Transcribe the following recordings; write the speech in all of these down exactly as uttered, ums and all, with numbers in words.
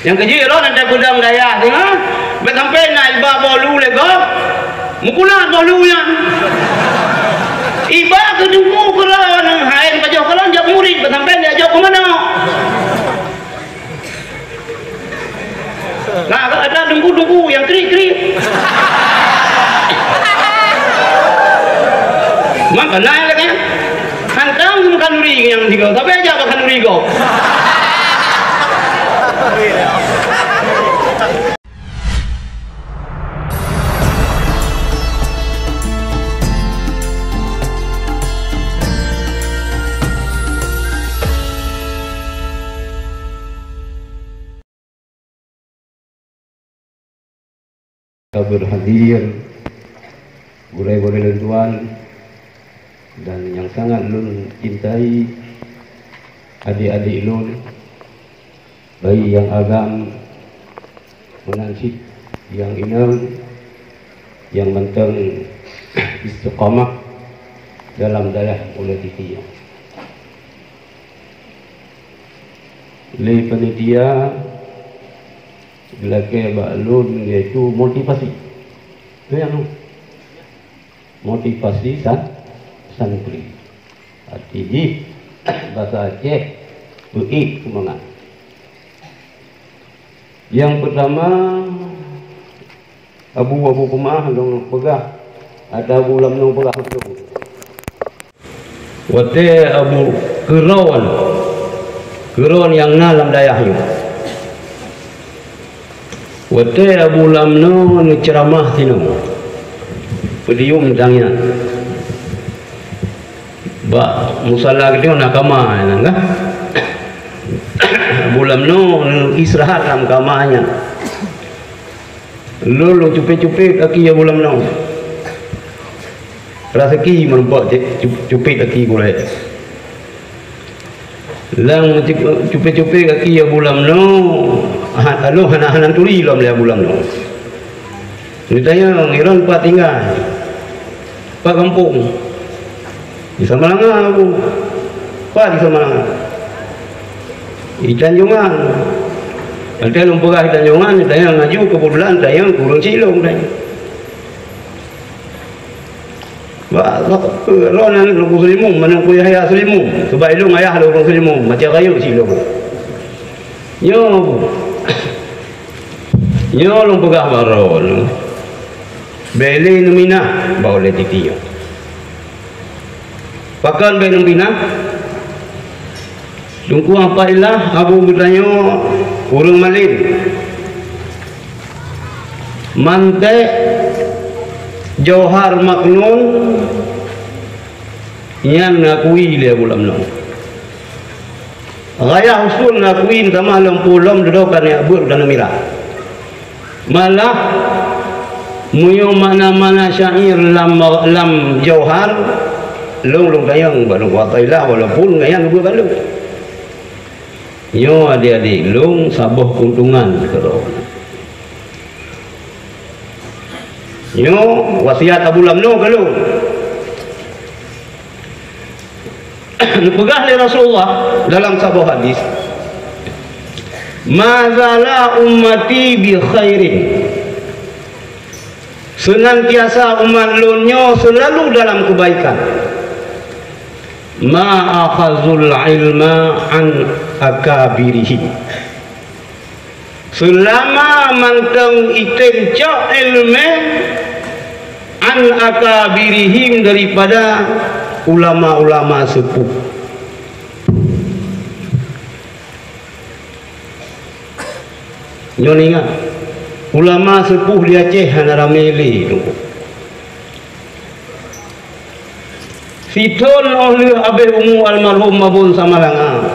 Nyang keujeuet lôn ata peudong dayah singoh, bèk sampoe na iba boh lu lé gob, meukulat boh lu nyan. Iba keu teungku keudroe nang hai pajoh kalon jak murit, bèk sampoe jak jok keu manok. Nah, ada teungku-teungku nyang krik-krik. Maka naik lagi. Hantang khanuri nyang tiga, tapi aja khanuri go. Ka berhadir gurèe-gurèe lôn tuan dan nyang sangat lôn cintai, adik-adik lôn, baik nyang agam meunan cit nyang inong, nyang mantong istiqamah dalam dayah Pulo Titi. Lé panitia geulakèe bak lôn, yaitu motivasi. Tu nyang motivasi san-, santri. Arti jih, basa Aceh, beuék seumangat. Nyang peutama, Abu, Abu Keumah lôn peugah, atau Abu Lamno peugah beutôi. Watèe Abu Keuron, Keuron nyang na lam dayah nyoe. Watèe Abu Lamno neuceuramah sinoe, podium tangian. Bak musala geutanyoe na kama nyan, kan? Abu Lamno neuistirahat lam kama nyan. Lôn, lôn cupet-cupet kaki Abu Lamno. Raseuki meurumpok cu-, cu-, cupet kaki gurèe. Lam cu-, cupet-cupet kaki Abu Lamno, ha-, anu hana, hana turi lom lé Abu Lamno. Neutanyong, "Iron pat tinggai?" "Pat gampông?" "Di Samalanga, Abu." "Pat di Samalanga?" "Di Tanjongan." Watèe lôn peugah di Tanjongan, neutanyong laju, keubeutulan neutanyong ureueng Silong tadi. Bah, bah, droeneuh aneuk Teungku Seulimum, aneuk Teungku Yahya Seulimum. Sabab ilôn ayah lôn ureueng Seulimum, macam rayeuk cit lôn. Nyoe, nyoe lôn peugah bak droeneuh. Bèk lé neuminah bak ulèe Titi nyoe. Pakon bèk neuminah? Teungku Athailah Abu geutanyoe ureueng Malém. Manték Johar Maknun nyan geungakui lé Abu Lamno. Raya Husun geungakui, tamah lom peue lom dudoe ka neujak beuet u Tanoh Mirah. Malah, meunyoe makna-makna syair lam, lam Johar, lôn, lôn tanyong bak Teungku Athailah, walaupun nyan geubeuet bak lôn. Nyoe adik-adik lôn saboh keuntungan keudroe. Nyoe wasiat Abu Lamno keu lôn. Neupeugah lé Rasulullah dalam saboh hadis, "Ma zala ummati bi khairin." Seunantiasa umat lôn nyoe seulalu dalam keubaikan. "Ma akhazul ilma an akabirihim." Seulama mantong item cok ileumèe an akabirihim, daripada ulama-ulama seupôt. Nyoe ingat, ulama seupôt di Aceh hana ramé lé, Teungku. Sithôn óh lheueh abéh umu almarhum Mabon Samalanga,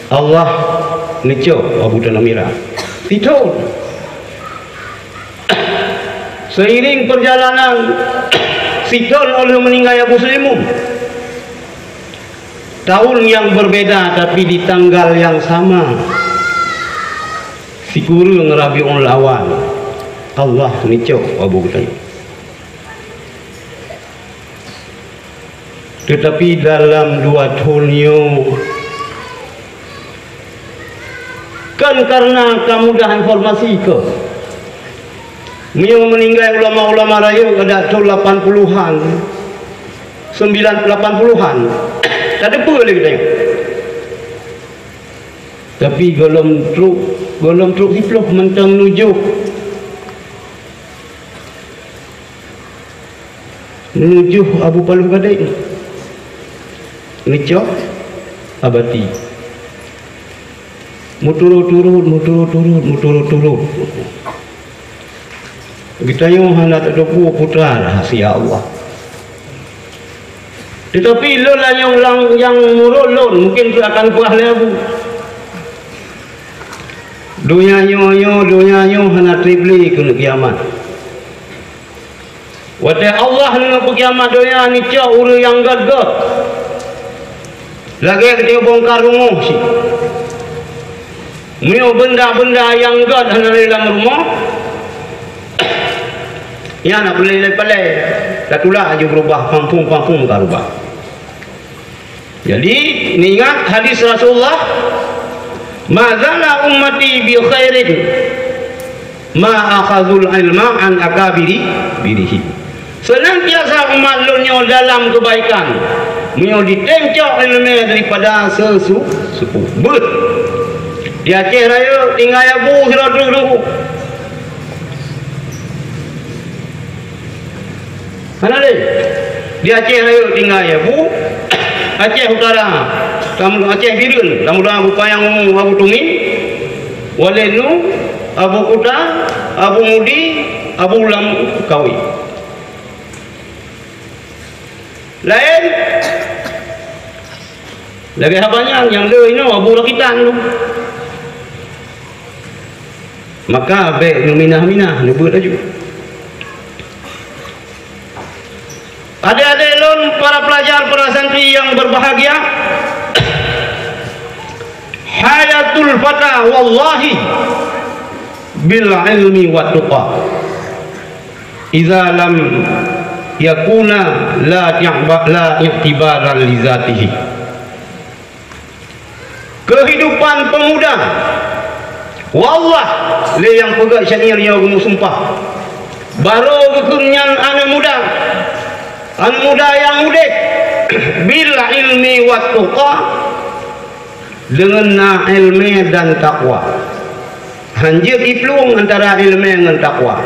Allah neucok Abu Tanoh Mirah. Sithôn. Seiring perjalanan, sithôn óh lheueh meuninggai Abu Seulimum. Tahun yang berbeda, tapi di tanggal yang sama. Sikureueng Rabiul Awal, Allah neucok Abu Tanoh. Teutapi dalam dua thôn nyoe, Kon kareuna ka mudah informasi keu. Meunyoe meuninggai ulama-ulama rayeuk adak thon lapan puluhan, sembilan, lapan puluhan, ka teupeue lé geutanyoe. Tapi gohlom trok, gohlom trok siplôh mantong nujoh. Nujoh Abu Paluh Gadeng, neucok Abati. Meuturot-turot, meuturot-turot, meuturot-turot. Geutanyoe hana tateupeue peue teuma rahsia Allah. Teutapi lôn lanyong lam nyang murot lôn, mungken akan peugah lé Abu. Donya nyoe, nyoe, donya nyoe hana treb lé keuneuk kiamat. Watée Allah neungeupeukiamat donya, neucok ureuëng nyang gét-gét. Lagée geutanyoe bongkar rumoh cit. Meunyoe beunda-beunda nyang gét hana lé lam rumoh, nyan na palée-palée, tatulak aju beurubah, pampung-pampung ka rubah. Jadi, ingat hadis Rasulullah, "Ma zala ummati bi khairin ma akhazul ilma an akabiri birihi." Seunantiasa umat lôn nyoe dalam keubaikan, meunyoe jitém cok iéleumé daripada seusu-, seupôt. Beuet. Di Aceh Rayeuk tinggai Abu sidroe teungku. Hana lé. Di Aceh Rayeuk tinggai Abu, Aceh Utara, tam-, Aceh Bireuen, tamuda Abu Payang Umu, Abu Tumi, Walenu, Abu Kuta, Abu Mudi, Abu Lam Kawi. Laén, lagée haba nyan, nyang le inoe Abu Rakitan tu. Maka bék neuminah-minah, neubeuet laju. Adik-adik lôn, para pelajar, para santri yang berbahagia, hayatul fata wallahi bil ilmi wat tuqa. Idza lam yakuna la ti'ba-, la i'tibara li zatihi. Keuhidupan peumuda, wallah, lé nyang peugah syair nyoe geumeusumpah, barô geukheun nyan aneuk muda, aneuk muda nyang udeb, bil ilmi wat tuqa, deungon na iéleumé dan takwa. Hanjeuet jiplueng antara iéleumé ngon takwa.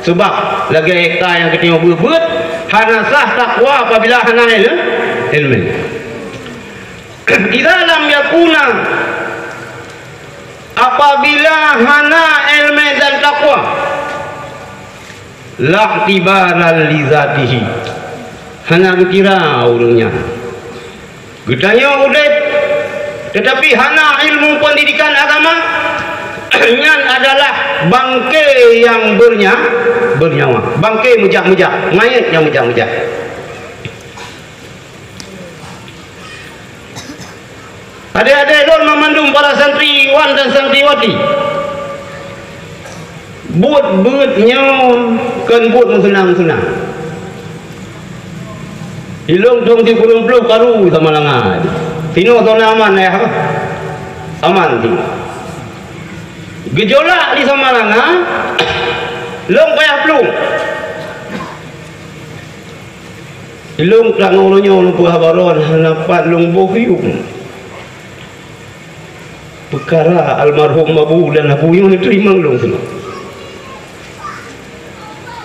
Seubab lagée ka nyang geutanyoe beuet-beuet, hana sah takwa apabila hana iéle-, iéleumé. Idza lam yakuna, apabila hana iéleumé dan takwa, la i'tibara li zatihi, hana geukira ureuëng nyan. Geutanyoe udeb, teutapi hana ilmu peundidikan agama, nyan adalah bangke nyang beurnya-, beurnyawa, bangke meujak-meujak, manyét nyang meujak-meujak. Adik-adik lôn banmandum, para santriwan dan santriwati, buet-buet nyoe kon buet meuseunang-seunang. Ilôn thôn sikureueng ploh karu di Samalanga. Sinoe zona aman, ya. Aman sinoe. Geujolak di Samalanga, lôn payah plueng. Ilôn ka ngon uroe nyoe lôn peugah baroe hana pat lôn boh yuem. Peukara almarhum Abu dan Abu nyoe neuteurimong lôn sinoe.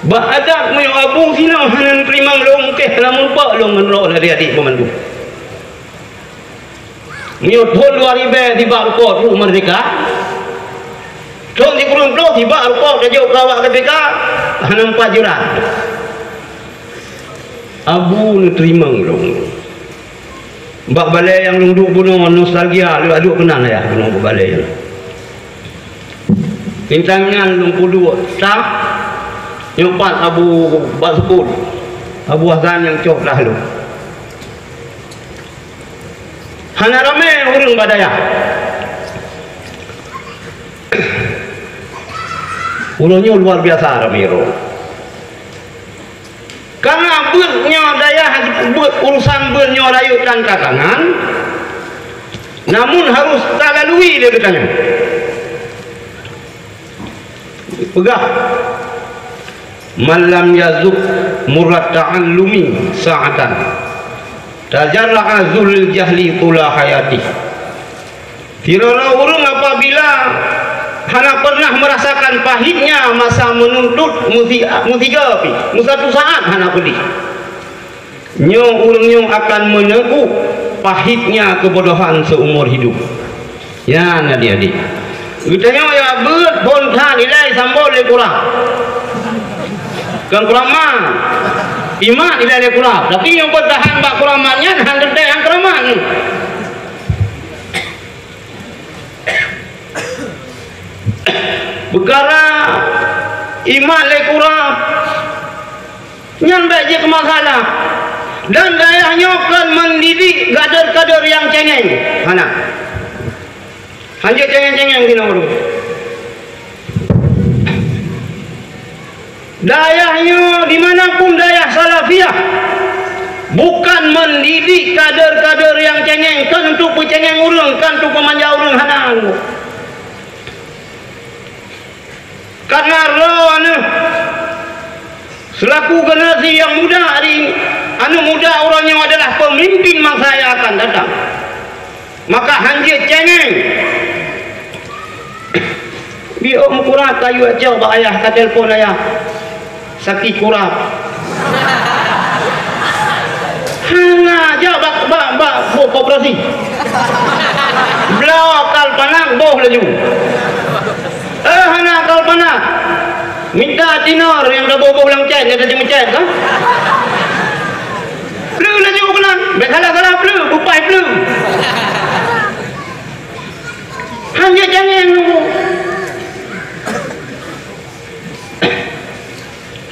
Bak adat meunyoe Abu sinoe hana neuteurimong lôn, mungken hana meurumpok lôn ngon droe adik-adik banmandum. Meunyoe thôn dua ribèe sibak rukok trok meurdehka, thôn sikureueng ploh sibak rukok tajok keu awak K P K, hana meupat jeurat. Abu neuteurimong lôn. Bak balée nyang lôn duek bunoe, nostalgia lôn duek keunan ayah bunoe bak balée nyan. Bintang nyan lôn peuduek, tah, nyoe pat Abu bak seupôt, Abu Hasan nyang cok tah lôn. Hana ramé ureuëng bak dayah. Uroe nyoe luar biasa ramé droe. Karena beuet nyoe dayah, beuet urusan beuet nyoe rayeuk dan tatangan, namun harus talalui lé geutanyoe. Peugah, "Man lam yazuq murrat ta'allumi sa'atan, tajarra'a zulul jahli tula hayatih." Sidroe ureuëng apabila hana pernah merasakan pahitnya masa menuntut musi-, musiga pih, meusatu saát hana peudeh. Nyoe ureuëng nyoe akan meuneuguek pahitnya keubodohan seumur hidup. Nyan, adik-adik. Geutanyoe ya beuet phon that ilai sambot lé kurab. Kon kuramat. Imat ilai lé kurab. Tapi nyang beutahan bak kuramat nyan hana teuntée nyang kuramat nyoe. Peukara imat lé kurab. Nyan bék jeuet keu masalah. Dan dayah nyoe kon mendidik kader-kader nyang cengeng. Hana. Hanjeuet cengeng-cengeng sinoe ureuëng. Dayah nyoe dimanapun dayah salafiyah, bukan mendidik kader-kader nyang cengeng, kon untuk peucengeng ureuëng, kon untuk peumanja ureuëng, hana. Karena roh aneuk selaku generasi yang muda hari ini, aneuk muda uroe nyoe adalah pemimpin masa yang akan datang. Maka hanjeuet cengeng. Biôh meukurab kayue cok bak ayah, ka telepon ayah. Sakét kurab. Hana jak bak, bak, bak koperasi. Bloe kalpanak boh laju. Eh, hana kalpanak. Minta tinor nyang ka boh-boh lam cét, nyang ka jimeucét, kan? Pleue laju keunan. Bék salah-salah pleue, bupai pleue. Hanjeuet cengeng.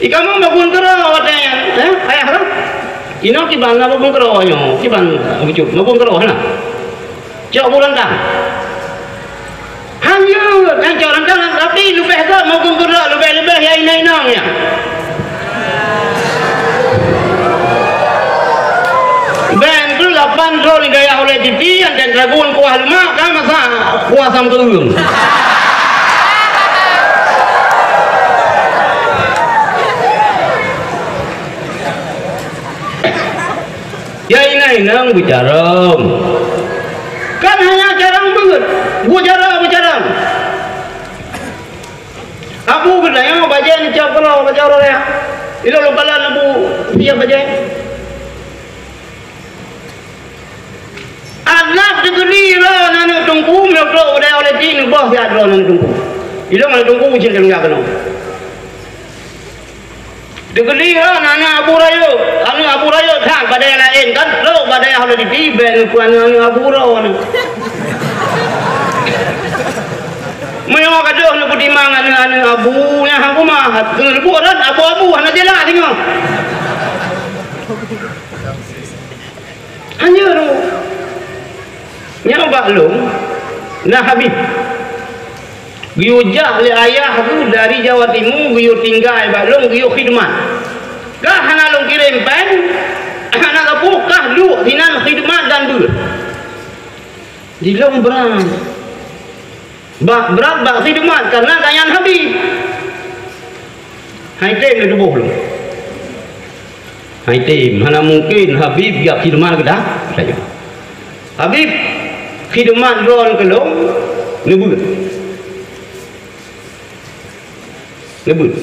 Ikamu mabun keudroe watée nyan, eh, ayah tu? Inoe kiban na mabun keudroe nyoe, kiban bucut, mabun keudroe na. Cok bu rantang. Hanjeuet, kan cok rantang, tapi leubeh gét mabun keudroe, leubeh-leubeh ya inong-inong nyan. Ben tu lapan droe di dayah oleh T V, nyang dan ragun kuah lemak, kan masa kuah sam keureueng. Ya inong-inong beucarông. Kan hana carông beuet, beucara beucarông. Abu geutanyoe bajée neucok keudroe, bajée uroe raya. Ilôn lôn kalon abu siap bajée. Adat teukeudi droe aneuk teungku, meunyoe trok u dayah oleh ti neuboh siat droe aneuk teungku. Ilôn aneuk teungku cit lôn jak keunoe. Teukeudi droe aneuk abu rayeuk, aneuk abu rayeuk that bak dayah laén kan, trok bak dayah oleh ti, bék neukeu aneuk-aneuk abu droe nyoe. Meunyoe ka deuh neupeutimang aneuk-aneuk abu nyang hana keumah, keuneuk leubuet rot abu-abu hana jeulaih singoh. Hana rot. Nyoe bak lôn na Habib. Geuyue jak lé ayah geuh dari Jawa Timu, geuyue tinggai bak lôn, geuyue khidmat. Kah hana lôn kirém péng, hana sapeue, kah duek sinan khidmat dan beuet. Di lôn brat. Bak, brat bak khidmat, karena gobnyan Habib. Hai tem lé tuboh lôn. Hai tem, hana mungken Habib jak khidmat keu dah. Habib, khidmat droe keu lôn, neubeuet. Neubeuet.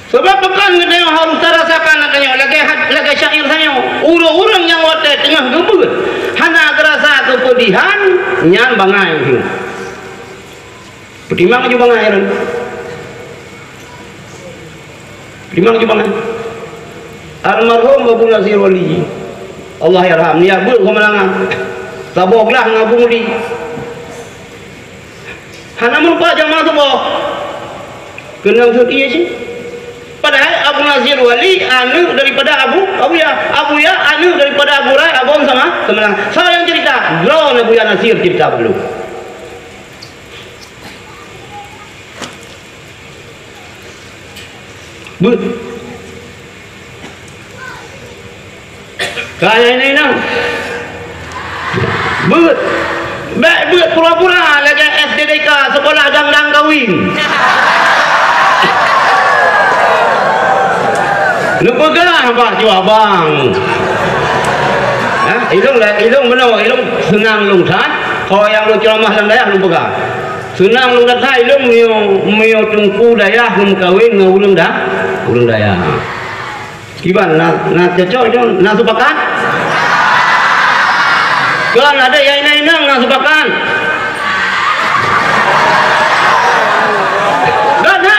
Sabab pakon geutanyoe harôh tarasakan geutanyoe lagée hat-, lagée syair tanyoe. Ureuëng-ureuëng nyang watée teungoh geubeuet hana geurasa keupeudihan, nyan bangai. Peutimang ju bangai nyan. Peutimang ju bangai. Almarhum Abu Nasir Wali, Allah yarham, neujak beuet keu Malanga. Saboh glah ngon Abu Mudi. Hana meurumpok jamaah suboh. Keunong seuti cit. Padahai Abu Nasir Wali aneuk daripada Abu, Abuya. Abuya aneuk daripada Abu Rai, Abon sama Seumeulangah. Soe nyang cerita? Droeneuh Abuya Nasir cerita bak lôn. Beuet. Ka nyan inong. Beuet. Bék beuet pura-pura lagée S D Merdeka, sekolah dang-dang kawin. Neupeugah bak cut abang. Ha, ilong la-, ilong meunoe, ilong seunang lôn that. Ho nyang lôn ceuramah lam dayah lôn peugah. Seunang lôn that, ilong meunyoe, meunyoe teungku dayah lôn kawin ngon ureueng da-, ureueng dayah. Kiban na, na cocok itu, na sepakat? Kan ada nyang inong-inong na sepakat? Dah na.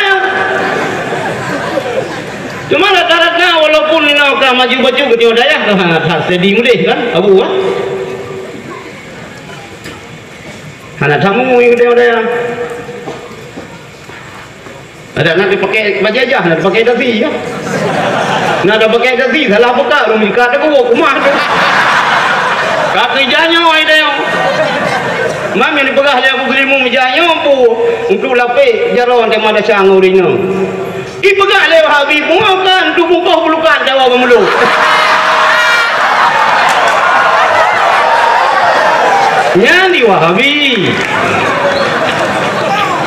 Cuma rata-rata walaupun inoe ka maju bacut ke dayah, ka sangat steady mudeh kan, Abu, kan? Hana tamu yang dayah. Ada nak dipakai bajajah, nak dipakai dasi, ya. Nak dipakai dasi, salah buka, rumah ikat aku, kumah tu. Kaki janyo, ai dayo. Mam yang dipeugah lé Abu Gelimu, janyo pu, untuk lapik jaroe teuh madrasah ngon ureueng inong. Ipeugah lé Wahabi, bunga kan, tu bungkôh bulukan dawa meumuluk. Nyan di Wahabi.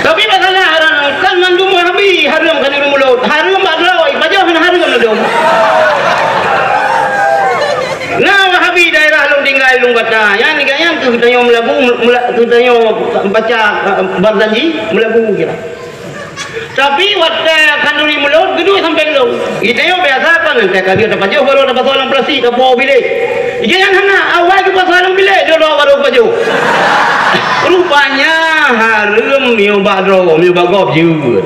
Tapi masalah haram, kan mandum Wahabi haram kan di mulod. Haram bak droe, ipajoh hana haram mandum. Na Wahabi daerah lôn tinggai Lueng Bata, nyan, nyan keuh tanyoe meulagu, meula-, keuh tanyoe baca, eh, Barzanji, meulagu kira. Tapi watèe khanduri mulod, geuduek sampoe lôn. Geutanyoe biasa kan, teuka biasa tapajoh baru tapasoe lam plastik, tapuwoe bilék. Ija nyan hana, awai geupasoe lam bilék, dua-dua baru pajoh. Rupanya hareuem miyueb bak droe, miyueb bak gob jeuet.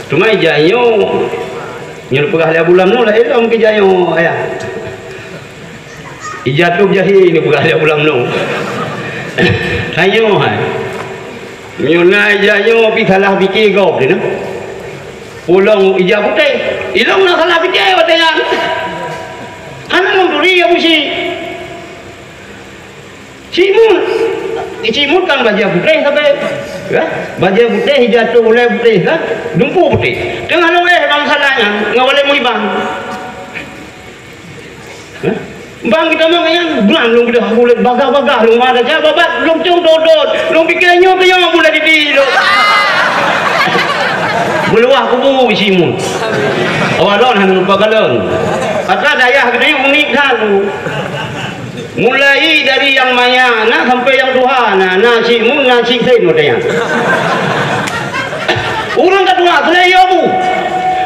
Cuma ija nyoe, nyoe peugah lé Abu Lam nyoe lah ilong keu ija nyoe, ayah. Ija tu jahi ni bukan ada ulam nong. Tanyoe hai. Meunyoe na ija nyoe pi salah pike gob di na. Ulong ija putéh. Ilong na salah pike watèe nyan. Hana lôn turi ya busi. Cimut. Cimut kan bajèe putéh sabe. Ya? Bajèe putéh, ija tu ulèe putéh kan. Dumpu putéh. Teungoh lôn eh bang salah nyan ngon walèe muibang. Hah? Bang geutamong nyan, bang lôn geudah bulet bagah-bagah lôn mada jak babat lôn cong dot-dot. Lôn pike nyoe keu nyoe bulet didi lôn. Meuluwah kubu isi mu. Awak lôn hana lupa kalon. Ata dayah geude unik that. Mulai dari nyang maya na sampai nyang tuha na, na si mu, na si sen watèe nyan. Ureueng ka tuha selai yobu.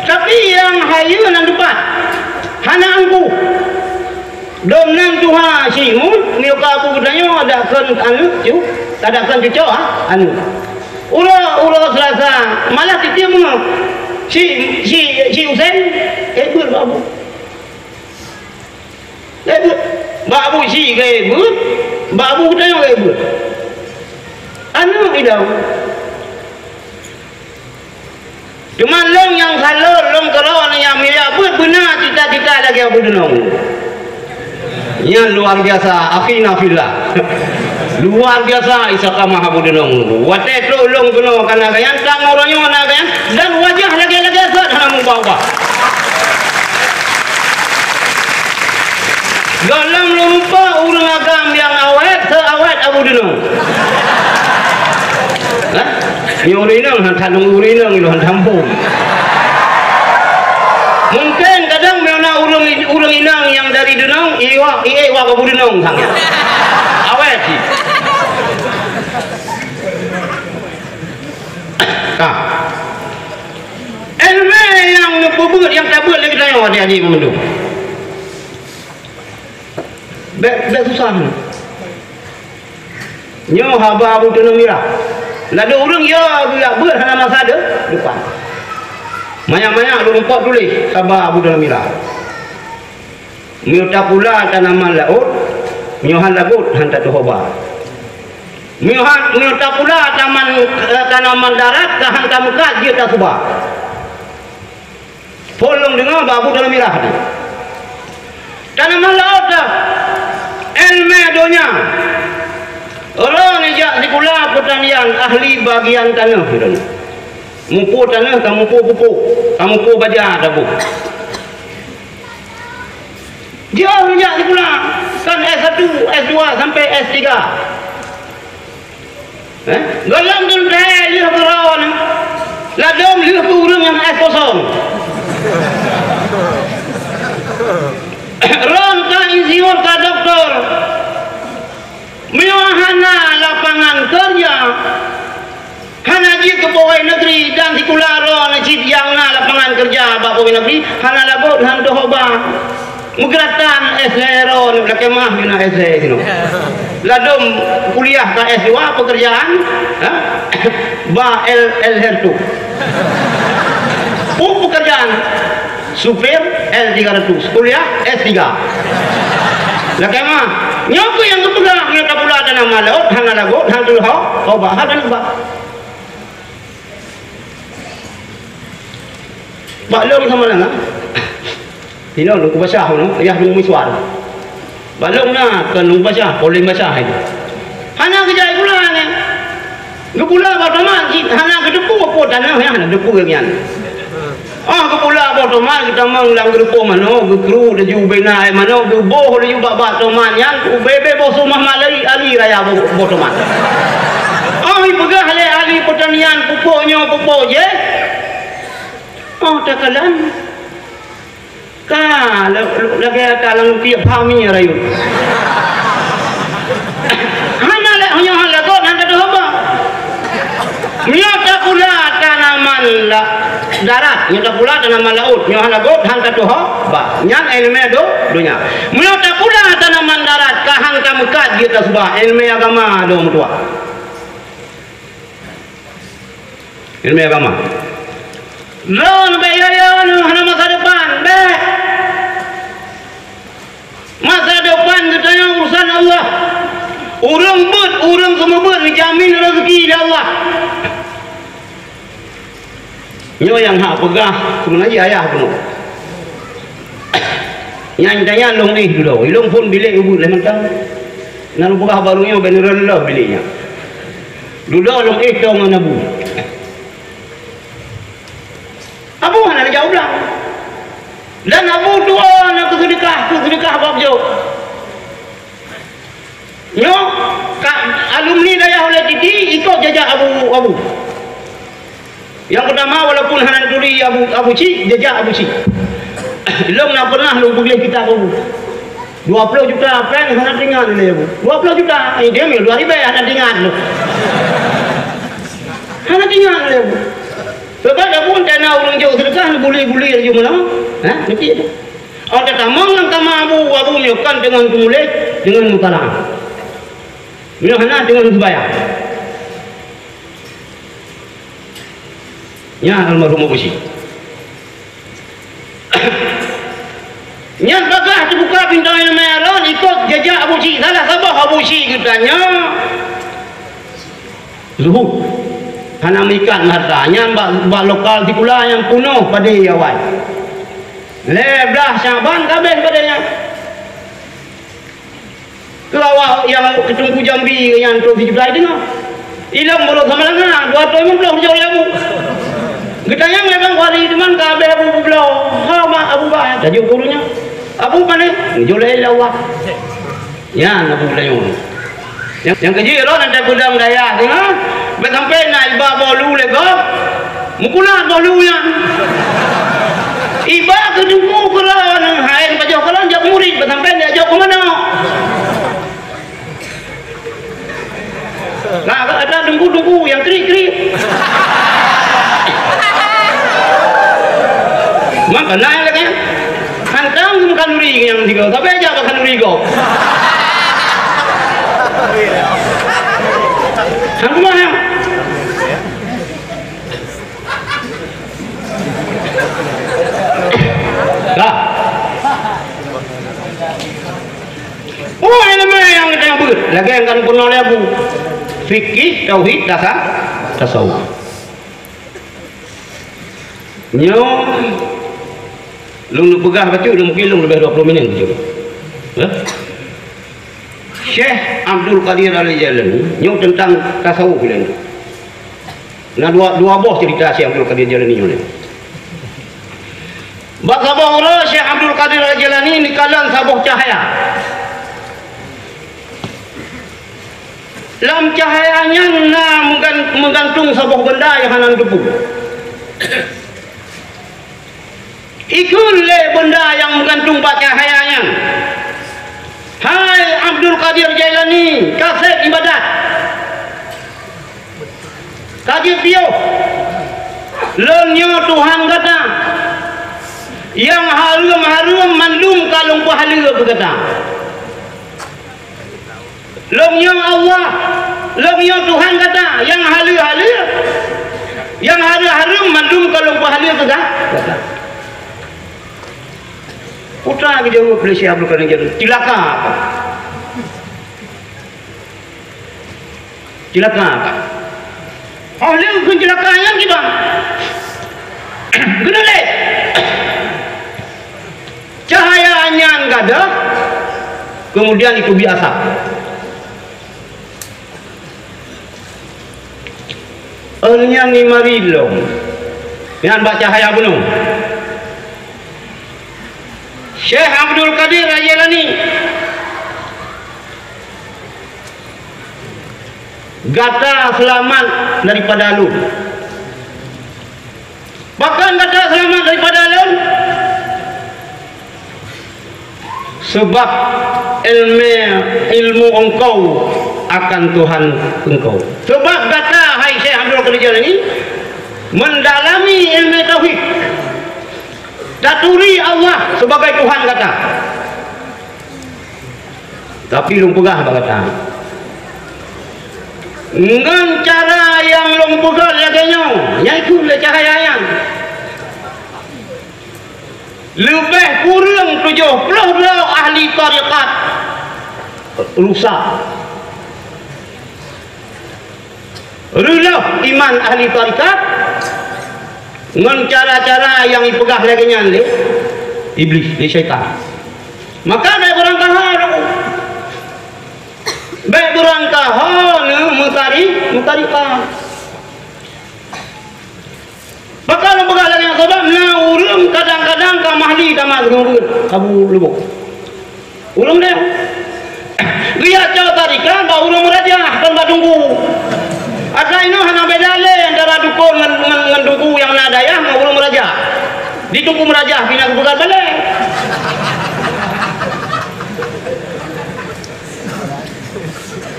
Tapi nyang hayeue nan teupat. Hana angku. Dom nan tuha si mu, miyuka abu geutanyoe ada kon aneuk cu, ada kon cucok ha, aneuk. Uroe, uroe Selasa, malah titip mu. Si, si, si Husen, eh, beuet bak abu. Eh, beuet. Bak abu si, eh, beuet. Bak abu geutanyoe, eh, beuet. Aneuk idong. Teuma lôn nyang salot, lôn keudroe nyang miyak beuet beuna cita-cita lagèe Abu Dunong. Nyan luar biasa, akhina fillah. Luar biasa istiqamah Abu Dunong. Watèe trok lôn keunoe ka na geuyan, tangoh uroe nyoe na geuyan, dan wajah lagèe-lagèe sot hana mubah-ubah. Gohlom lôn rupa ureueng agam nyang awét, seuawét Abu Dunong. Hah? Nyoe ureueng inong han that, ureueng inong ilôn han tampông. Mungken kadang meunyoe na ureueng, ureueng inong nyang dari Dunong, iwak, iék wak Abu Dunong sang. Awét cit. Ka. Ileumèe nyang neupeubuet, nyang tabeuet lé geutanyoe adik-adik meumandum. Bèk, bèk susah. Nyoe haba Abu Teunoh Mirah. Ladôm ureueng yo geujak beuet hana masa deuh, depan. Manyak-manyak lôn pot tuléh haba Abu Teunoh Mirah. Meunyoe tapula tanaman laôt, meunyoe han lagot, han tatuh haba. Meunyoe han, meunyoe tapula taman, eh, tanaman darat, ka han tameukat jeuet tasuba. Phôn lôn deungoe bak Abu Teunoh Mirah nyoe. Tanaman laôt dah. Ileumèe donya. Ulôn nijak sikula peutanian ahli bagian taneuh, gitu. Mupo taneuh, ka mupo pupuk, ka mupo baja taboh. Jeuet nijak sikula, kan S satu, S dua sampai S tiga. Eh? Gohlom teuntèe lheueh keu droeneuh. Ladôm lheueh keu ureueng nyang S kosong. Droen ka insinyur, ka doktor. Meunyoe hana lapangan keureuja, hana jeuet keu pegawai negeri dan sikula droeneuh cit nyang na lapangan keureuja bak pegawai negeri, hana lagot han teuh ba. Meugeuratan S lhèe droeneuh, lakèe meu'ah na S lhèe keunoe. Ladôm kuliah ka S dua, peukeurjaan, ha? Ba L, L satu. Peue peukeurjaan? Supir L tiga ratus, kuliah S tiga. Lakèe meu'ah. Nyoe keuh nyang geupeugah, nyoe tapula tanaman laôt, hana lagot, han teuh ho, ho ba, hana ba. Bak lôn sama dengan. Inoe lôn kubasa, inoe, ayah lôn misual. Bak lôn na, kon lôn kubasa, polém basa itu. Hana geujak pula nyan. Geupula bak tomat, cit hana geuteupeue peue tanoh nyan, hana geuteupeue nyan. Oh, geupula bak tomat, geutamong lam geureupoh manok, geukru laju ubena manok, geuboh laju bak-bak tomat nyan, ubé-bé boh seumah malai ali raya boh, boh tomat. Oh, ipeugah lé ahli peutanian, pupuk nyoe, pupuk jéh. Oh, takalon. Ka, la-, la-, lagèe ata lam tiep hami rayeuk. Hana lé, nyoe hana lagot, hana teuh ba. Nyoe tapula tanaman la-, darat, nyoe tapula tanaman laôt, nyoe hana lagot, hana teuh ba. Nyan ileumèe do-, donya. Nyoe tapula tanaman darat, ka han tameukat jeuet tasuba, ileumèe agama do meutuah. Ileumèe agama. Droeneuh bèk yo-yo neuh hana masa depan, bèk. Masa depan geutanyoe urusan Allah. Ureueng beuet, ureueng seumeubeuet geujamin rezeki lé Allah. Nyoe nyang hak peugah, seubeuna jih ayah keunoe. Nyan tanya lôn éh dudoe, lôn phôn bilék ubeuet lé mantong. Na lôn peugah bak ureueng nyoe bèk neureuloh bilék nyan. Dudoe lôn éh toe ngon Abu. Abu hana neujak u blang. Dan Abu tuwoe na keu seudeukah, keu seudeukah bak jok. Nyoe ka alumni Dayah Ulèe Titi ikot jajak Abu, Abu. Nyang peutama, walaupun hana turi Abu, Abu Cik, jajak Abu Cik. Lôn na pernah lôn peugléh kitab Abu. Dua ploh juta péng hana teuingat lé Abu. Dua ploh juta, eh, dia mil dua ribèe hana teuingat lôn. Hana teuingat lé Abu. Sebab Abu entah na ureueng jok seudeukah, guli-guli laju meunoe. Ha, ngerti tak? Oh, teutamong lam kama Abu, Abu nyoe kon deungon teumuléh, deungon meukalam. Nyoe hana deungon seubayang. Nyan almarhum Abu Cik. Nyan bagaih teubuka pintoe ileumèe droen ikot jajak Abu Cik. Salah saboh Abu Cik geutanyoe zuhud. Hana meuikat meuharta. Nyan bak, bak lokal sikula nyang peunoh padé awai. Lhèe blah Syaban ka abéh padé nyan. Keu awak nyang keu Teungku Jambi nyan trôh sijuta i teungoh. Ilôn baroe sama langa, dua ratus lima puluh jok lé Abu. Geutanyong lé Bang Fahri, "Teuma ka abéh Abu peubloe?" "Ha, mak, Abu bah." Tajok geurunya. Abu mana? Jok lé Allah. Nyan Abu tanyong. Nyang, nyang keujeuet lôn ata peudong dayah teungoh. Bèk sampai na iba boh lu lé gob. Meukulat boh lu nyan. Iba keu teungku keudroe, hai pajoh keudroe jak murit, beusampai jak jok keu manok. Nah, ada teungku-teungku nyang krik-krik. Maka naik lagi. Hantang khanuri nyang tiga, tapi jak khanuri go. Hang kumaha? Lah. Oh, ileumèe nyang geutanyoe beuet, lagèe nyang ka neupeurunoe lé Abu. Fikih, tauhid, tasa-, tasawuf. Nyoe lôn peugah bacut, mungkin lôn leubeh dua ploh minit bacut. Ya? Syekh Abdul Qadir Al-Jailani, nyoe teuntang tasawuf lé nyoe. Na dua, dua boh cerita Syekh Abdul Qadir Jailani nyoe. Bak saboh uroe Syekh Abdul Qadir Al-Jailani neukalon saboh cahya. Lam cahya nyan na meugan-, meugantung saboh beunda nyang hana neuteupeue. Ikheun lé beunda nyang meugantung bak cahya nyan, "Hai Abdul Qadir Jailani, ka sép ibadat, ka jeuet piôh. Lôn nyoe Tuhan gata, nyang hareuem-hareuem mandum ka lôn peuhaleue keu gata." Lôn nyoe Allah, lôn nyoe Tuhan gata, nyang haleue-haleue, nyang hareuem-hareuem mandum ka lôn peuhaleue keu gata. Putra geujaweueb lé Syekh Abdul Qadir Jailani, "Cilaka! Cilaka!" Óh lheueh kheun cilaka nyan kiban. Keuneulheueh. Cahya nyan gadôh, keumudian jiteubiet asai. Óh nyan jimari lom. Nyan bak cahya bunoe. Syekh Abdul Qadir Jailani. Gata seulamat daripada lôn. Pakon gata seulamat daripada lôn? Sabab ilmu, ilmu engkau akan Tuhan engkau. Sabab gata, hai Syekh Abdul Qadir Jailani, mendalami ilmu tauhid. Taturi Allah sebagai Tuhan gata. Tapi lôn peugah bak gata, ngon cara nyang lôn peugah lagée nyoe, nyang ikheun lé cahya nyan, leubeh kureueng tujoh ploh droe ahli tarekat rusak. Reuloh iman ahli tarekat ngon cara-cara nyang jipeugah lagée nyan lé Iblih, lé syaitan. Maka bék beurangkaho, bék beurangkaho neuh meutari-, meutarekat. Pakon lôn peugah lagée nyan, sabab na ureuëng kadang-kadang ka mahli tamat geungeut Abu Lubok. Ureuëng deh. Geujak cok tarekat bak ureuëng meurajah, kon bak teungku. Asai nyoe hana beda lé antara dukon ngon, ngon, ngon teungku nyang na dayah ngon ureuëng meurajah. Di teungku meurajah pih na geupeugah balée.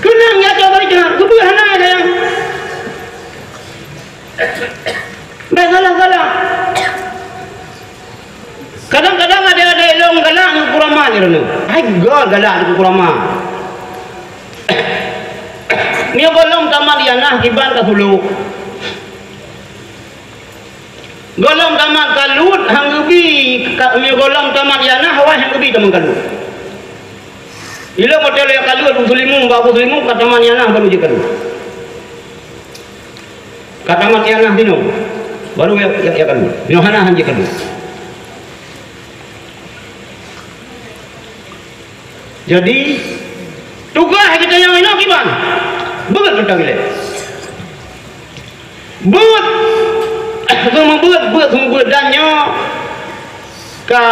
Keunong jak cok tarekat, keubeue hana dayah. Bék salah-salah. Kadang-kadang ada-ada ilong galak ngon Teungku Rama nyoe. Hai, gal galak ngon Teungku Rama. Nyoe gohlom tamat Ianah kiban ka sulok. Gohlom tamat Kalut han geubi, ka, nyoe gohlom tamat Ianah awai han geubi tamong Kalut. Ilong beutôi lé Kalut, Abu Sulimu, bak Abu Sulimu ka tamat Ianah baru jeuet Kalut. Ka tamat Ianah sinoe, baru ya, ya, ya Kalut. Nyoe hana han jeuet Kalut. Jadi, tugaih geutanyoe inoe kiban? Beuet teuntang ilée. Beuet! Seumeubeuet, beuet, seumeubeuet dan nyoe ka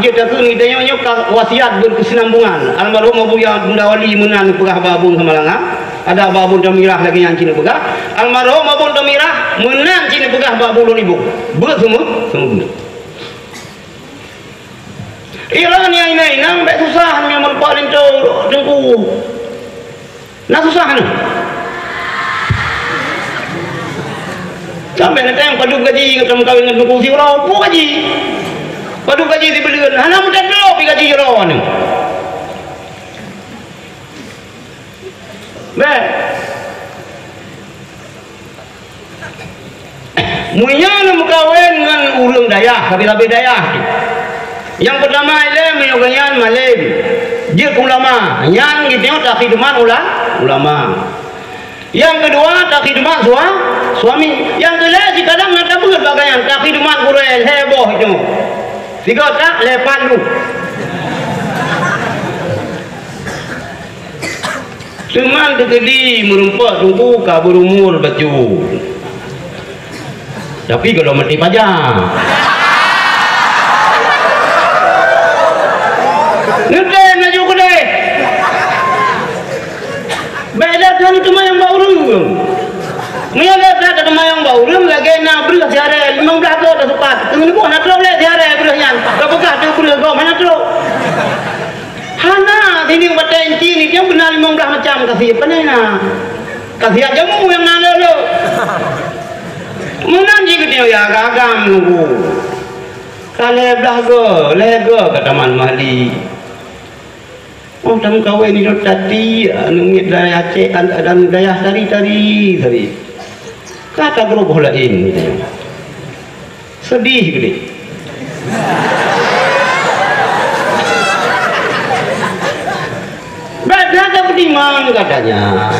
jeuet takheun geutanyoe nyoe ka wasiat beuet keusinambongan. Almarhum Abuya Bunda Wali meunan neupeugah bak Abon Samalanga, ada bak Abon Tamirah lagée nyan cit neupeugah. Almarhum Abon Tamirah meunan cit neupeugah bak Abon Lôn Iboh. Beuet seumeubeuet, seumeubeuet. Iran nyang inong-inong bék susah nyoe meureumpok linto teungku. Na susah nyoe. Sampai na teueng padub gaji ngon meukawen ngon teungku siuroe, peue gaji? Padub gaji sibuleuen, hana meutadroe pih gaji uroe nyoe. Bék. Meunyoe neumeukawen ngon ureuëng dayah, sabe-sabe dayah, nyang peutama ilée meunyoe geuhnyan malém, jeuet ulama, nyan geutanyoe takhidumat ula-, ulama. Nyang keudua takhidumat sua-, suami. Nyang keulhée sikadang na tabeuet bak geuhnyan takhidumat gurée lhée boh nyoe. Sigoe tak lhée pat luh. Teuma teukeudi meurumpok teungku ka beurumur bacut. Tapi gohlom maté paja. Neutem laju keudeh. Bék lé keu teuma Teungoh leuboh na trok lé siharé breuh nyan. Ka peugah tu breuh gob hana trok. Hana, sini batée inci ni nyang beuna limong blaih macam kasih. Pane na? Kasih jamu nyang na lolo. Meunan jih geutanyoe ya agam nunggu. Ka lhée blaih go, lhée go ka Taman Mahli. Oh, tameukawen nyoe tadi, anu, miet dayah Aceh, an-, dan dayah tari-tari, tari. Ka tagroboh laén, gitu. Sedih geude. Bèk that tapeutimang katanya.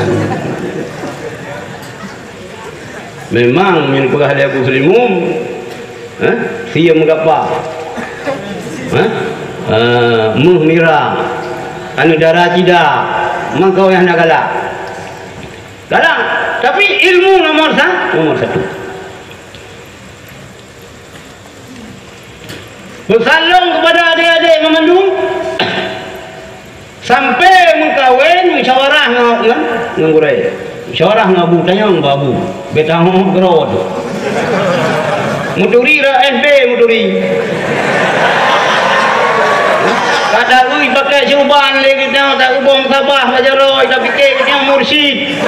Memang nyang peugah lé Abu Seulimum, eh, sie meugapa, eh, eh, méuh mira, anu dara cida, mangkau nyang na galak. Galak, tapi ilmu nomor sa-, nomor satu. Peusalong keupada adék-adék meumandum, sampoe meukawen musyawarah ngon, ngon, ngon gurée. Musyawarah ngon Abu, tanyong bak Abu. Bèk tahoh keudroe teuh. Meuturi ra S B meuturi. Ka taeu pakai syuban lé geutanyoe, taeu bông sabah bak jaroe, tapike geutanyoe mursyid.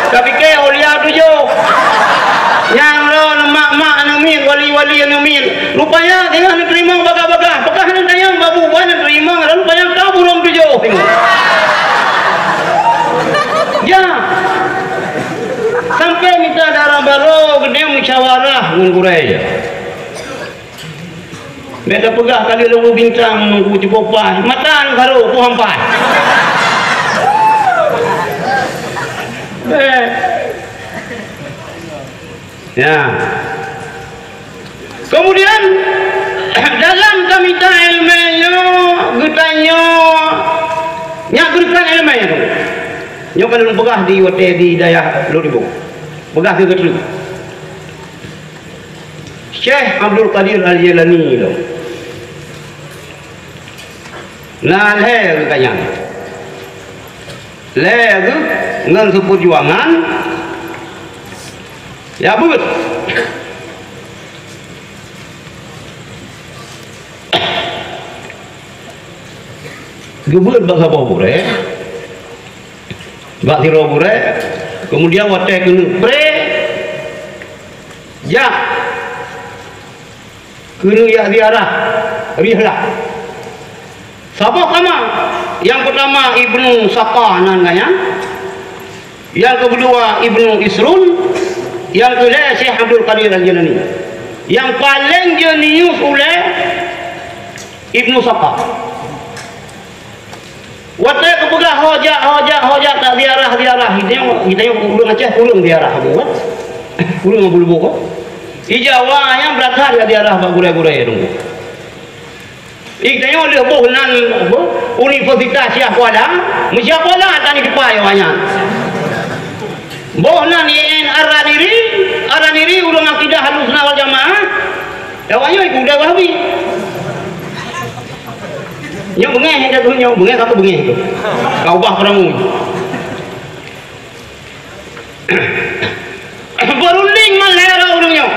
Tapike aulia tujoh. Nyang lôn mak-mak aneuk miet, wali-wali aneuk miet. Rupanya singoh neuteurimong bagah-bagah. Peugah neutanyong bak Abu, bah neuteurimong, rupanya ka burông tujoh. Ya. Sampoe mita dara barô geude musyawarah ngon gurée. Bèk tapeugah ka lheueh lôn bintang nunggu cukup paih. Mata ngon karo, puham paih. Eh. Ya. Kemudian, dalam tamita iéleumé nyoe, geutanyoe nyak geureukan iéleumé nyoe. Nyoe ka lôn peugah di watée di dayah Lhôkdibôk. Peugah keu geutrek. Syekh Abdul Qadir Al-Jailani lom. Na lhée geutanyan. Lhée geuh ngon seupeujuangan, ya beuet. Geubeuet bak saboh gurée, bak sidroe gurée, keumudian watée keuneuk pré, jak keuneuk jak ziarah rihlah. Saboh kama, nyang peutama Ibnu Saqah nan gobnyan, nyang keudua Ibnu Isrun, nyang keulhée Syekh Abdul Qadir Al-Jailani. Nyang paleng jenius ulée Ibnu Saqah. Watée geupeugah ho jak, ho jak, ho jak, tak ziarah, ziarah, geutanyoe, geutanyoe ureuëng Aceh kureueng ziarah, Abu, kan? Kureueng Abu Lubuk, kan? Di Jawa nyan beurangkat jak ziarah bak gurée-gurée tu. Geutanyoe lheueh boh nan, boh, Universitas Syiah Kuala, meusiah Kuala tan jiteupeue awaknyan. Boh nan I N Ar-Raniri, Ar-Raniri ureuëng akidah Ahlussunnah wal Jamaah, awaknyan ikut udeb Wahabi. Nyoe beungéh, nyoe beungéh, ka beungéh tu. Ka ubah peuramu. Beurunding malée ureuëng nyoe.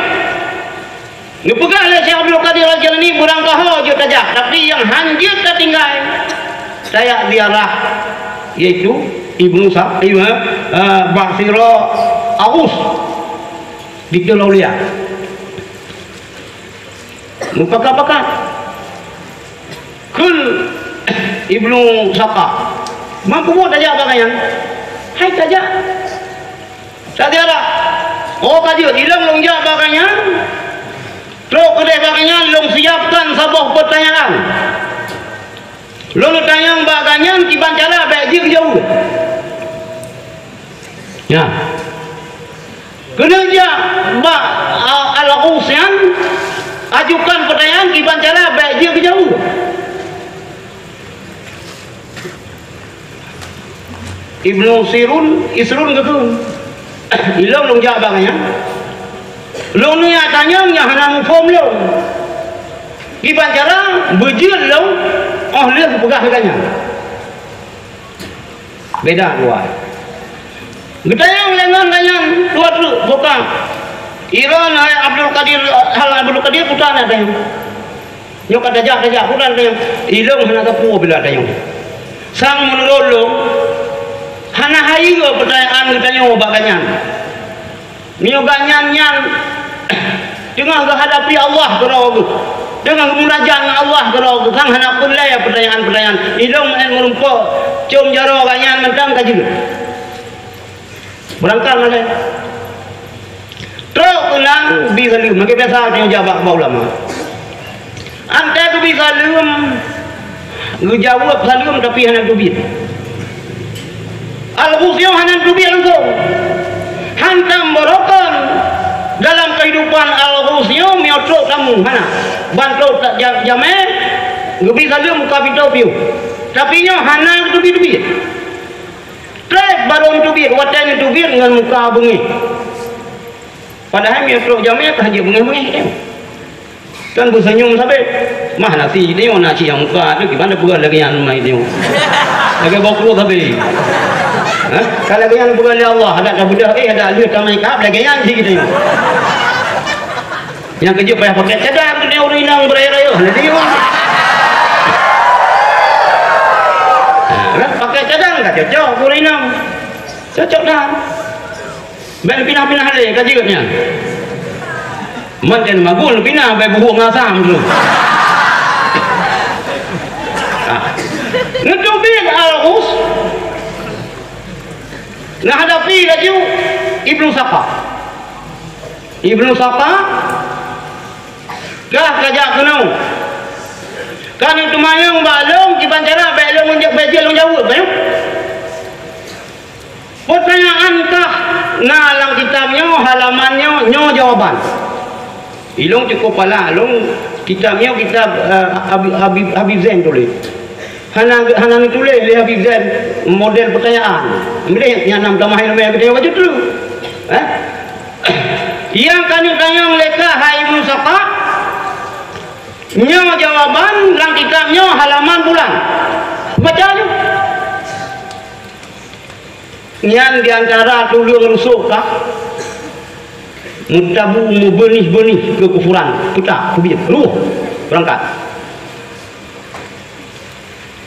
Neupeugah lé Syekh Abdul Qadir Al-Jailani beurangkaho jeuet tajak, tapi nyang han jeuet tatinggai, tajak ziarah, yaitu Ibnu Sa-, Ibnu, eh, bak sidroe Agus di Teulaulia. Meupakat-pakat. Kheun Ibnu Saqah, "Mampu buet tajak bak gobnyan?" "Hai tajak." "Tajak dak?" "Oh, ka jeuet, ilong lôn jak bak gobnyan. Trok keudeh bak gobnyan, lôn siapkan saboh peutanyaan. Lôn tanyong bak gobnyan kiban cara bèk jeuet keu jaweueb." Nyan. Keuneuk jak bak, a, Al-Agus nyan, ajukan peutanyaan kiban cara bèk jeuet keu jaweueb. Ibnu Sirun, Isrun geukheun, "Ilong lôn jak bak gobnyan. Lôn neujak tanyong nyang hana muphom lôn. Kiban cara beujeuet lôn óh lheueh geupeugah lagèe nyan." Beda dua. Geutanyong lé ngon gobnyan dua treuk, "Bukon, Iron hai Abdul Qadir, hal Abdul Qadir putra na tanyong. Nyoe ka tajak-tajak putra tanyong. Ilong hana sapeue bila tanyong. Sang meunurot lom, hana hayeue peutanyaan geutanyoe bak gobnyan. Meunyoe gobnyan nyan teungoh geuhadapi Allah keudroe geuh, teungoh geumunajat ngon Allah keudroe geuh, sang hana peureulée peutanyaan-peutanyaan. Ilong meu'en meurumpok, com jaroe gobnyan mantong ka jeuet. Beurangkat malée. Trok keunan geubi saleuem, lagée biasa tanyoe jak bak ulama. Antée geubi saleuem, geujaweueb saleuem tapi hana teubiet. Al-Ghus nyoe hana teubiet langsong. Hantom barokon dalam keuhidupan Al-Ghus nyoe meunyoe trok tamu, hana. Ban trok ta-, ja-, jamé, geubi saleuem muka pintoe piôh. Tapi nyoe hana teubiet-teubiet. Trép barô teubiet, watée nyan teubiet ngon muka beungéh. Padahai meunyoe trok jamé ka jeuet beungéh-beungéh teuh. Kan beuseunyum sabe. Mah nasi nyoe, nasi nyang muka teuh kiban peugah lagée nyan mai nyoe. Lagée boh krueng sabe. Hah? Ka lagée nyan peugah lé Allah, adak ka beudah, eh, adak lheueh tamai kab lagée nyan cit geutanyoe. Nyang keujeuet payah pakai cadang tu dia ureueng inong beuraya-raya. Hana dia. Ha, pakai cadang ka cocok ureueng inong. Cocok dah. Bèk pinah-pinah lé ka jeuet nyan. Mantén magul pinah bèk buhuk ngasam tu. Ha. Neuteubiet Al-Ghus. Neuhadapi laju Ibnu Saqah. Ibnu Saqah, kah ka jak keunoe. Ka neuteumanyong bak lôn, kiban cara bèk lôn, bèk jeuet lôn jaweueb, eh? Peutanyaan kah na lam kitab nyoe, halaman nyoe, nyoe jawaban. Ilôn cukôp palah, lôn kitab nyoe kitab, eh, Habib, Habib, Habib Zain tuléh. Hana, hana neutuléh lé Habib Zain model peutanyaan. Meunan nyang nam tamah ilmu nyang geutanyoe bacut dulu. Eh? Nyang ka neutanyong lé kah hai Ibnu Saqah, nyoe jawaban lam kitab nyoe halaman bulan. Baca nyoe. Nyan di antara tuleueng rusok kah meutabu meubeunih-beunih keukufuran, peutak, teubiet, roh, beurangkat.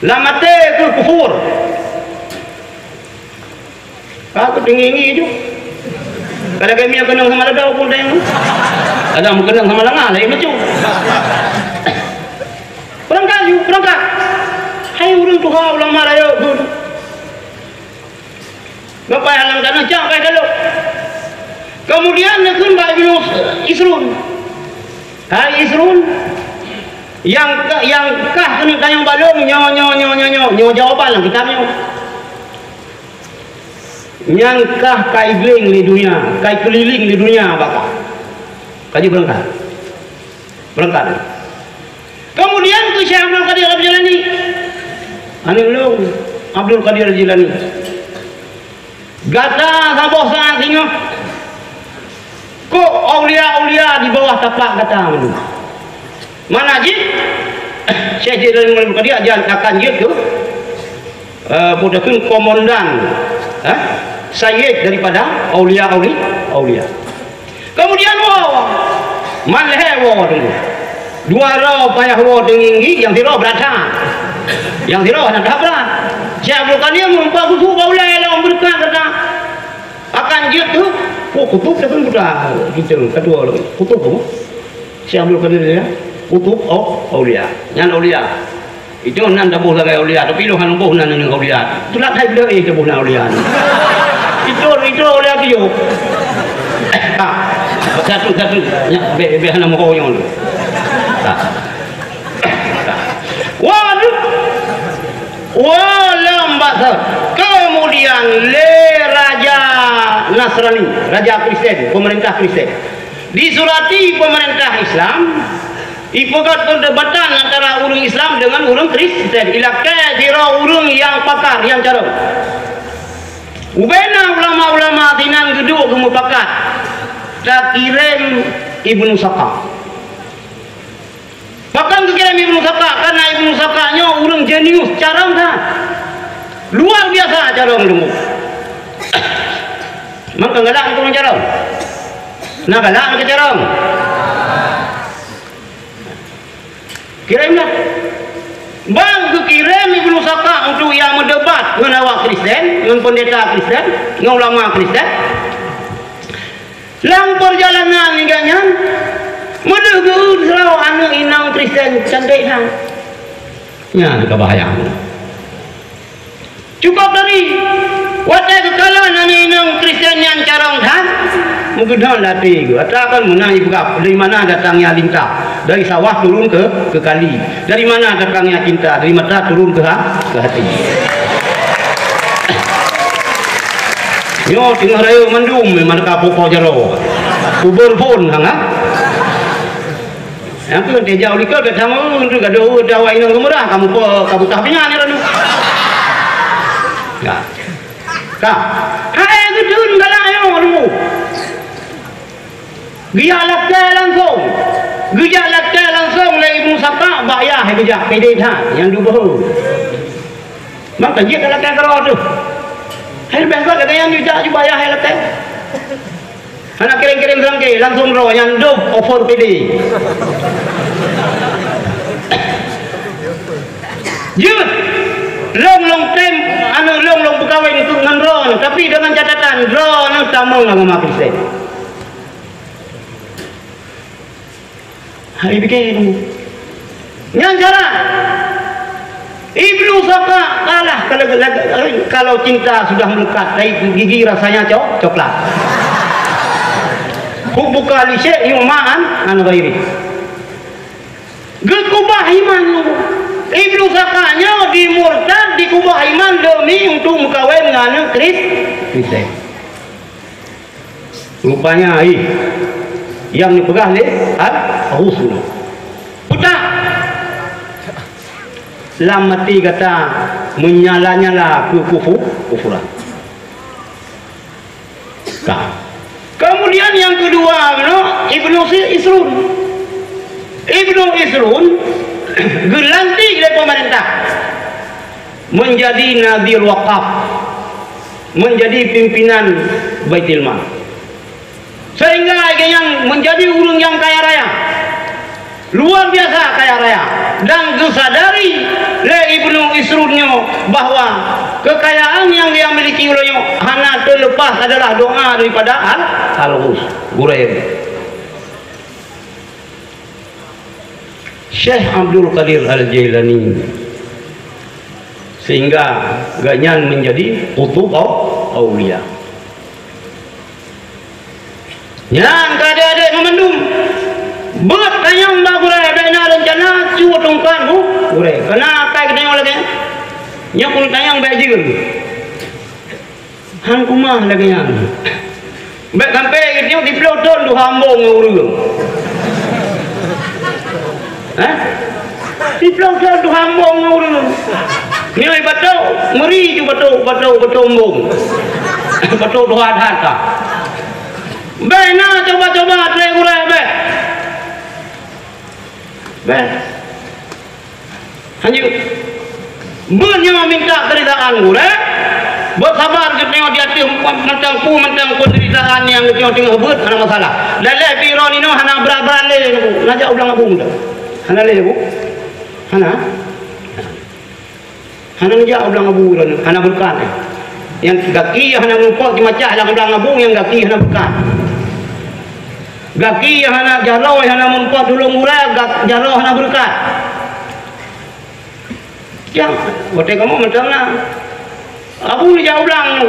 Lam até keu kufur. Ka keuteungi-ngi ju. Kada kami keunong sama ladau pun tayang. Ada meukeunong sama langa lain macam. Beurangkat ju, beurangkat. Hai ureueng tuha ulama rayeuk tu. Bapak alam tanah cak pai galok. Kemudian neukheun bak Ibnu Isrun. Hai Isrun, nyang ka, nyang kah keuneuk tanyong bak lôn, nyoe, nyoe, nyoe jawaban lam kitab nyoe. Nyang kah ka igleng lé dunia, ka ikeulileng lé dunia bak kah. Ka jeuet beurangkat. Beurangkat. Kemudian keu Syekh Abdul Qadir Al-Jilani. Aneuk lôn, Abdul Qadir Al-Jilani. Gata saboh saát singoh, kok aulia-aulia di bawah tapak gata mandum. Mana jih? Syekh Jilani Muhammad Qadir akan jeuet keu, eh, peue takheun komandan, eh, sayyid daripada aulia-aulia, aulia. Kemudian woe, man lhèe woe teungku. Dua droe payah woe teungieng, nyang sidroe brat that. Nyang sidroe hana that brat. Syekh Abdul Qadir meureumpok kutub bak ulèe lom beureukat gata. Akan jeuet keu, oh, kutub dah kan buta, gitu, ketua lom. Kutub apa? Syekh Abdul Qadir ya. Kutub au-, aulia. Nyan aulia. Itu nan taboh lagèe aulia, tapi lôn hana boh nan ngon aulia. Tulat hai beudoh, eh, taboh nan aulia. Itu, itu aulia tu yo. Ha. Satu-satu. Nya, bèk, bèk hana meuho nyang tu. Ha. Waduh. Walam basa. Kemudian lé raja Nasrani, raja Kristen, pemerintah Kristen. Disurati pemerintah Islam, ipeugöt perdebatan antara ureueng Islam dengan ureueng Kristen. Ilakèe sidroe ureueng nyang pakar, nyang carông. Ubena ulama-ulama sinan geuduek geumupakat, takirém Ibnu Saqah. Pakon geukirém Ibnu Saqah? Karena Ibnu Saqah nyoe ureueng jenius, carông that. Luar biasa carông teungku. Maka galak ureueng carông. Na galak na keucarông. Kirém dah. Bang geukirém Ibnu Saqqa untuk ia meudebat ngon awak Kristen, ngon peundeta Kristen, ngon ulama Kristen. Lam peurjalanan nibak nyan, meudeuh geuôt sidroe aneuk inong Kristen cantik that. Nyan ka bahaya. Cukup dari watée geukalon aneuk inong Kristen nyan carông that, meugeudong lam até geuh. Ata kon meunan jipeugah, dari mana datangnya lintah? Dari sawah turun ke, ke kali. Dari mana datangnya cinta? Dari mata turun ke ha-, ke hati. Nyoe teungoh rayeuk mandum, mana ka po-po jaroe. Kubur pun, ha? Nyang keu teuh jak u likot ka sama tu gadoh dawa inong geumurah kamu pe ka butah pingan ni lalu. Ya. Ka. Hai geudun galak nyoe dulu. Geujak lakée langsung. Geujak lakée langsung lé Ibnu Saqqa bak yah geujak pede that nyang duboh. Maka jeuet lakée keudroe tu. Hai leubeh gét lagée nyan geujak ju bak yah lakée. Hana kirém-kirém seurangke, langsung droe nyan dub offer pede. Jeuet, lôn lôn tem aneuk lôn lôn peukawen keu ngon droeneuh, tapi deungon catatan droeneuh tamong agama Kristen. Hai bikin. Nyan cara. Ibnu Saqqa kalah kalau, kalau cinta sudah melekat, tai gigi rasanya co-, coklat. Hubbuka li syai' yu'ma an, an ghairi. Geukubah iman. Ibnu Saqqa nyoe dimurtad, dikubah iman demi untuk meukawen ngon aneuk Kris-, Kristen. Rupanya, ih, nyang neupeugah lé Al-Ghusl. Putak! Lam até gata meunyala-nyala keu kufu-, kufuran. Ka. Kemudian nyang keudua, Ibnu, Ibnu Si-, Isrun. Ibnu Isrun geulantik lé pemerintah. Menjadi Nadhir Wakaf, menjadi pimpinan Baitul Mal. Sehingga gobnyan menjadi ureuëng nyang kaya raya. Luar biasa kaya raya. Dan geusadari lé Ibnu Isrun nyoe bahwa kekayaan nyang dia miliki uroe nyoe hana terlepas adalah doa daripada Al-, Al-Ghus, gurée. Syekh Abdul Qadir Al-Jailani, sehingga gobnyan menjadi kutub au-, aulia. Nyan ka adék-adék meumandum, beuet tanyong bak gurée, bék na reuncana cue tungkat bu gurée, kana akai geutanyoe lagée nyan. Nyoe keuneuk tanyong bék jeuem. Han kumaih lagée nyan. Bék sampai geutanyoe siplôh thon tuha embong ngon ureuëng. Hah? Siplôh thon tuha embong ngon ureuëng. Nyoe batok, meuri ju batok, batok, batok embong. Batok tuha that ka. Bék na coba-coba trek gurée bék. Bék. Hanjeuet. Beuet nyoe minta keuridaan gurée, beuet sabar geutanyoe di ateueh mantong peue, mantong peunderitaan nyang geutanyoe teungoh beuet, hana masalah. Daleh pih droeneuh hana brat-brat lé, na jak u blang abu dah. Hana lé, Bu? Hana? Hana jak u blang abu droeneuh, hana beureukat. Nyang gaki hana meurumpok jimacah lam blang abu, nyang gaki hana beureukat. Gaki hana jaroe, hana meurumpok tulông gurée, gak-, jaroe hana beureukat. Nyang, watée kamoe mantong na. Abu jak u blang,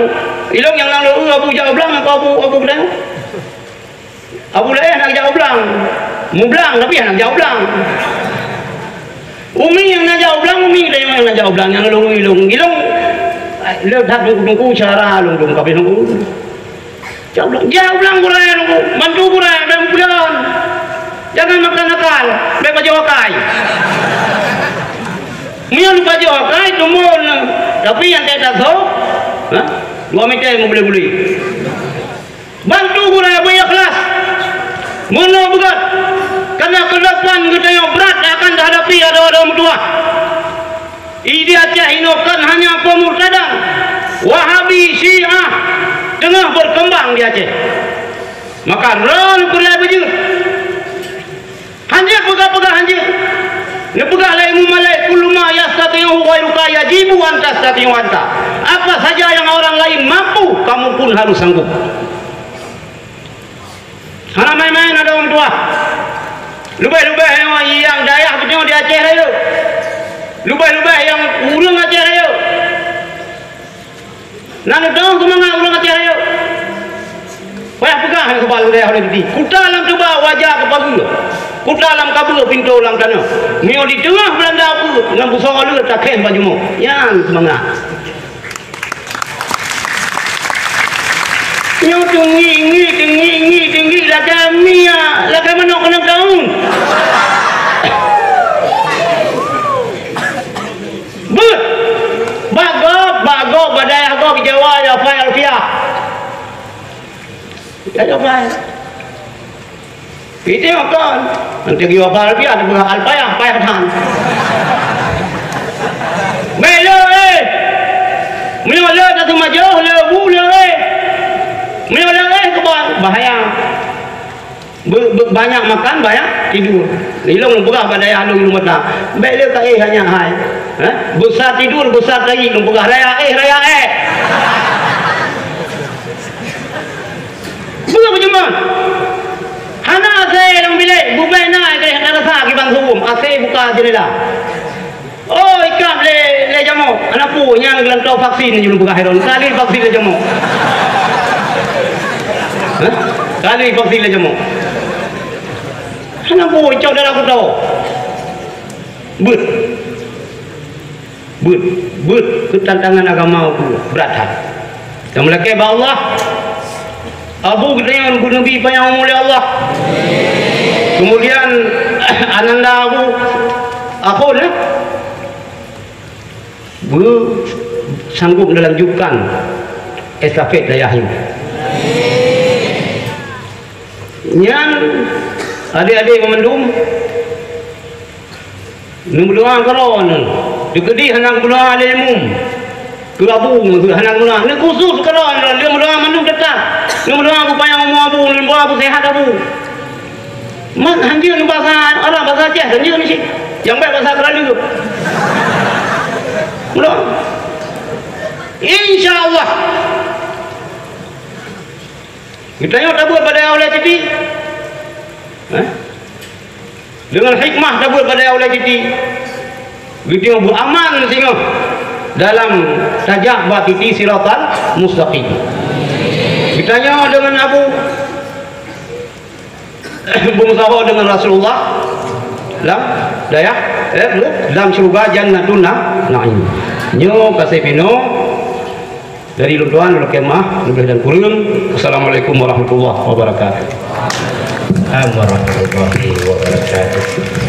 ilong nyang na lôn, abu jak u blang, abu, abu, abu geutanyoe. Abu laén hana jak u blang. Mublang, tapi hana jak u blang. Umi nyang na jak u blang, umi geutanyoe nyang na jak u blang, nyang lôn, ilong, ilong. Le that teungku cara lôn, lôn kabeh lôn. Jak u blang, jak u blang gurée, bantu gurée, bék meupeulon. Jangan makan nakal, bék pajoh akai. Meunyoe pajoh akai, tumbon. Tapi nyang teuka tho, ha? Dua meter meubuléh-buléh. Bantu gurée beu ikhlas. Meunoe beugét. Karena keudepan geutanyoe brat akan tahadapi adoe-adoe meutuwah. Di Aceh inoe kon hanya peumurtadan, Wahabi, Syiah teungoh beukeumbang di Aceh. Maka droe neupeulai beujeuet. Hanjeuet peugah-peugah hanjeuet. Neupeugah lé Imam Malik, "Kullu ma yastati'uhu ghairuka yajibu an tastati'u anta." Apa saja yang orang lain mampu, kamu pun harus sanggup. Hana main-main ada orang tua. Leubeh-leubeh nyang, nyang dayah beutôi di Aceh Rayeuk. Leubeh-leubeh nyang ureueng Aceh Rayeuk. Na neudong seumangat ureueng Aceh Rayeuk. Payah peugah keubaleh oleh Dudi. Kuta lam tuba wajah keupageue. Kuta lam kabeue pintoe lam tanoh. Meunyoe di teungoh Beulanda ukeue, ngon busoe le takhém bak jumoe. Nyan seumangat. Nyoe teunggi-nggi, teunggi-nggi, teunggi lagèe mie, lagèe manok keunong taun. Beuet! Bak gob, bak gob, bak dayah gob, Jawa, ya, Fai Alfiah. Ya, ya, Fai. Itu kon. Nanti geuba Alfiah, teuma Alfiah, payah that. Bèk le, eh! Meunyoe le, tak seumajoh, le, bu, le, eh! Meunyoe le, eh, keuban, bahaya. Be-, be-, banyak makan, banyak tidur. Ilong peugah bak dayah lôn, lôn mata. Bèk le ka éh hanya hai. Eh? Besar tidur, besar tahi, lôn peugah raya éh, raya éh. Beuna beujeumah. Hana AC lam bilék, bubena keu hana rasa kiban suwom. AC buka jendela. Oh, ikab lé, lé jamok. Aneuk pu nyang geulantô vaksin jih lôn peugah hai droen. Kali vaksin lé jamok. Hah? Kali vaksin lé jamok. Aneuk pu icok dalam kuto. Beuet. Beuet. Beuet keu tantangan agama tu brat that. Nyang meulakèe bak Allah, Abu geutanyoe beuneubri panyang umu lé Allah. Kemudian, Ananda Abu, Akhun, eh? Beu sanggup melanjutkan estafet dayah nyoe. Nyan, adék-adék meumandum, neumeudoa keudroe nyoe. Dikeudeh hana geumeudoa lé imum. Keu Abu, hana geumeudoa. Neukhusos keudroe nyoe, neumeudoa mandum teutap. Neumeudoa beu panyang umu Abu, neumeudoa beu seuhat Abu. Man, hanjeuet basa Arab, basa Aceh, hanjeuet cit. Nyang bèk basa Keulalu. Meudoa. Insya Allah. Geutanyoe tabeuet bak dayah Ulèe Citi. Eh? Deungon hikmah tabeuet bak dayah Ulèe Citi. Geutanyoe beuaman singoh dalam tajak bak titi siratal mustaqim. Geutanyoe deungon Abu beumeusaho deungon Rasulullah lam dayah, eh, lam syeuruga Jannatun Na-, Naim. Nyoe ka sép inoe dari lôn tuan, lôn lakèe meu'ah leubeh dan kureueng. Assalamualaikum warahmatullahi wabarakatuh. Warahmatullahi wabarakatuh.